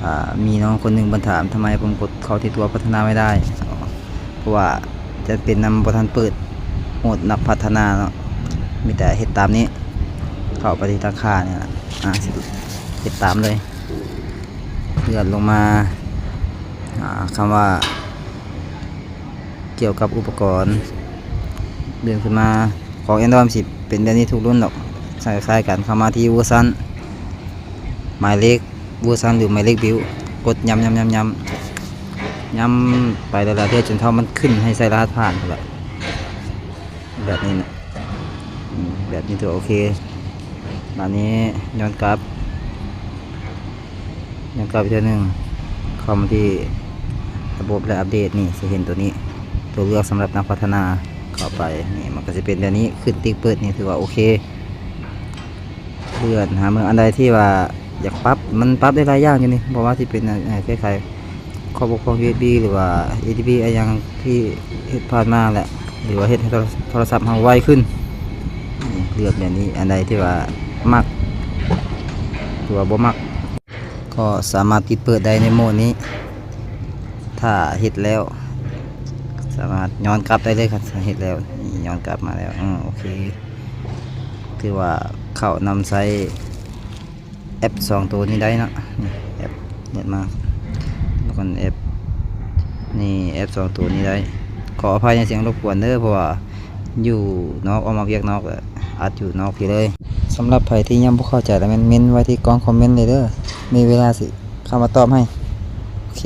ອ່າ ມີນ້ອງຄົນໜຶ່ງເພິ່ນຖາມ ທຳໄມຜົມກົດເຂົ້າທີ່ຕົວພັດທະນາໄມ່ໄດ້? ເພາະວ່າຈະເປັນນຳບໍ່ທັນເປີດໂໝດນັກພັດທະນາເນາະ, ມີແຕ່ເຮັດຕາມນີ້ ເຂົ້າໄປທີ່ຕັ້ງຄ່ານີ້ລະ ອ່າ ເຮັດຕາມເລີຍ. ເລື່ອນລົງມາ ອ່າ ຄຳວ່າກ່ຽວກັບອຸປະກອນ ເລື່ອນຂຶ້ນມາ. ຂອງ Android ມັນຊິເປັນແບບນີ້ທຸກລຸ້ນດອກ ໃຊ້ຄ້າຍກັນ. ເຂົ້າມາທີ່ເວີຊັນ ໝາຍເລກເວີຊັນ ຫຼື ໝາຍເລກບິວ ກົດຢ້ຳໆໆໆ ຢ້ຳໄປຫຼາຍໆເທື່ອ ຈົນເທົ່າມັນຂຶ້ນໃຫ້ໃສ່ລະຫັດຜ່ານພຸ້ນແຫຼະ ແບບນີ້ນະ. ອືມ ແບບນີ້ຖືວ່າໂອເຄ. ບາດນີ້ຍ້ອນກັບ ຍ້ອນກັບອີກເທື່ອໜຶ່ງ ເຂົ້າມາທີ່ລະບົບ ແລະ ອັບເດດນີ້ ຊິເຫັນໂຕນີ້ ຕົວເລືອກສຳລັບນັກພັດທະນາ ເຂົ້າໄປນີ້ ມັນກໍຊິເປັນແບບນີ້ ຂຶ້ນຕິກເປີດນີ້ ຖືວ່າໂອເຄ. ເລື່ອນຫາເບິ່ງອັນໃດທີ່ວ່າຢາກປັບ ມັນປັບໄດ້ຫຼາຍຢ່າງຢູ່ນີ້ ບໍ່ວ່າຊິເປັນ ເອີ ແກ້ໄຂຂໍ້ບົກຜ່ອງ ຢູເອັສບີ ຫຼືວ່າ ເອດີບີ ອີ່ຫຍັງທີ່ເຮັດຜ່ານມາແຫຼະ ຫຼືວ່າເຮັດໃຫ້ໂທລະສັບເຮົາໄວຂຶ້ນ. ເລືອກແບບນີ້ ອັນໃດທີ່ວ່າມັກ ຫຼືວ່າບໍ່ມັກ ກໍສາມາດປິດເປີດໄດ້ໃນໂໝດນີ້. ຖ້າເຮັດແລ້ວ ສາມາດຍ້ອນກັບໄດ້ເລີຍ ຄັນເຮັດແລ້ວ. ນີ້ຍ້ອນກັບມາແລ້ວ ເອີ ໂອເຄ ຖືວ່າເຂົ້ານຳໃຊ້ແອັບສອງໂຕນີ້ໄດ້ເນາະ. ນີ້ແອັບ ເປີດມາ ແລ້ວກໍແອັບ ນີ້ແອັບສອງໂຕນີ້ໄດ້. ຂໍອະໄພໃນສຽງລົບກວນເດີ ເພາະວ່າຢູ່ນອກ ອອກມາວຽກນອກ ແລ້ວອັດຢູ່ນອກພີ້ເລີຍ. ສຳລັບໃຜທີ່ຍັງບໍ່ເຂົ້າໃຈ ລະແມ່ນເມັ້ນໄວ້ທີ່ກ່ອງຄອມເມັ້ນເລີຍເດີ ມີເວລາຊິເຂົ້າມາຕອບໃຫ້. ໂອເຄ.